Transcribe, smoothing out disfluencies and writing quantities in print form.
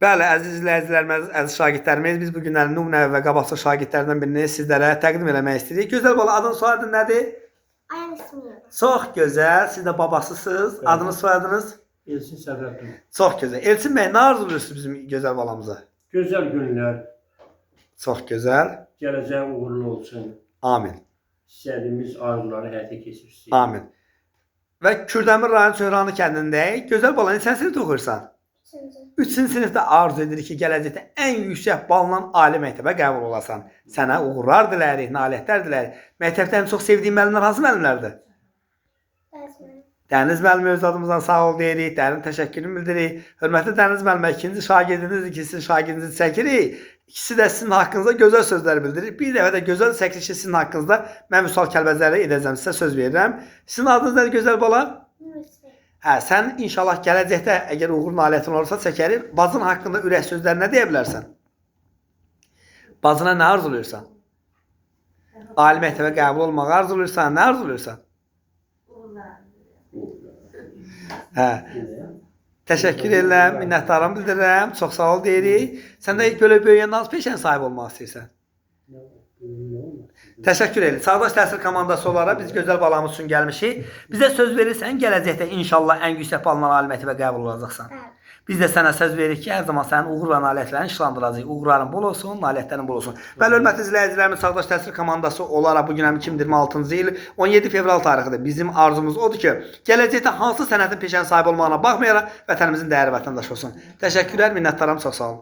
Bəli, əziz izləyicilərimiz, əziz şagirdlərimiz, biz bu günləri nümunəvi və qabaqcıl şagirdlərdən birini sizlərə təqdim eləmək istəyirik. Gözəl bala, adın soyadın nədir? Ayan İsmayılova. Çox gözəl. Siz də babasısınız. Bəli. Adınız, soyadınız? Elçin Sədrəddin. Çox gözəl. Elçin bəy, nə arzulayırsınız bizim gözəl balamıza? Gözəl günlər, Çox gözəl. gələcək uğurlu olsun. Amin. İstədiyimiz arzuları həyata keçirsin. Amin. Və Kürdəmir rayon Çöhranı kəndindəyik. Gözəl bala, neçənci sinifdə oxuyursan? Üçüncü. 3-cü sinifdə arzu edirik ki, gələcəkdə ən yüksək balla ali məktəbə qəbul olasan. Sənə uğurlar diləyirik, nailiyyətlər diləyirik. Məktəbdə ən çox sevdiyin müəllimlər hansı müəllimlərdir? Dəniz müəllimi. Dəniz müəllimi öz adımızdan sağ ol deyirik, dərin təşəkkürünü bildiririk. Hörmətli Dəniz müəllimə, ikinci şagirdinizdir ki, sizin şagirdinizi çəkirik. İkisi də sizin haqqınızda gözəl sözlər bildirir. Bir dəfə də gözəl çəkilişi sizin haqqınızda mən Vüsal Kəlbəzərli edəcəm, sizə söz verirəm. Sizin adınız nədir gözəl bala? Nursin. Hə, sən inşallah gələcəkdə əgər uğur nailiyyətin olursa çəkərik. Bacın haqqında ürək sözlər nə deyə bilərsən? Bacına nə arzulayırsan? Ali məktəbə qəbul olmağı arzulayırsan, nə arzulayırsan? Hə. Təşəkkür edirəm, minnətdarım bildirirəm. Çox sağ ol deyirik. Sən də belə böyüyəndə hansı peşənin sahibi olmaq istəyirsən? Təşəkkür edirik. Çağdaş Təhsil komandası olaraq biz gözəl balamız üçün gəlmişik. Bizə söz verirsən, gələcəkdə inşallah ən yüksək balla ali məktəbə qəbul olacaqsan. Bəli. Biz də sənə söz veririk ki, hər zaman sənin uğur və nailiyyətlərini işlandıracağıq. Uğurların bol olsun, nailiyyətlərin bol olsun. Bəli, hörmətli izləyicilərimiz, Çağdaş Təhsil komandası olaraq bu gün həm 2026-cı il 17 fevral tarixidir. Bizim arzumuz odur ki, gələcəkdə hansı sənətin peşənin sahibi olmağına baxmayaraq vətənimizin dəyərli vətəndaşı olsun. Təşəkkürlər, minnətdaram, çox sağ olun.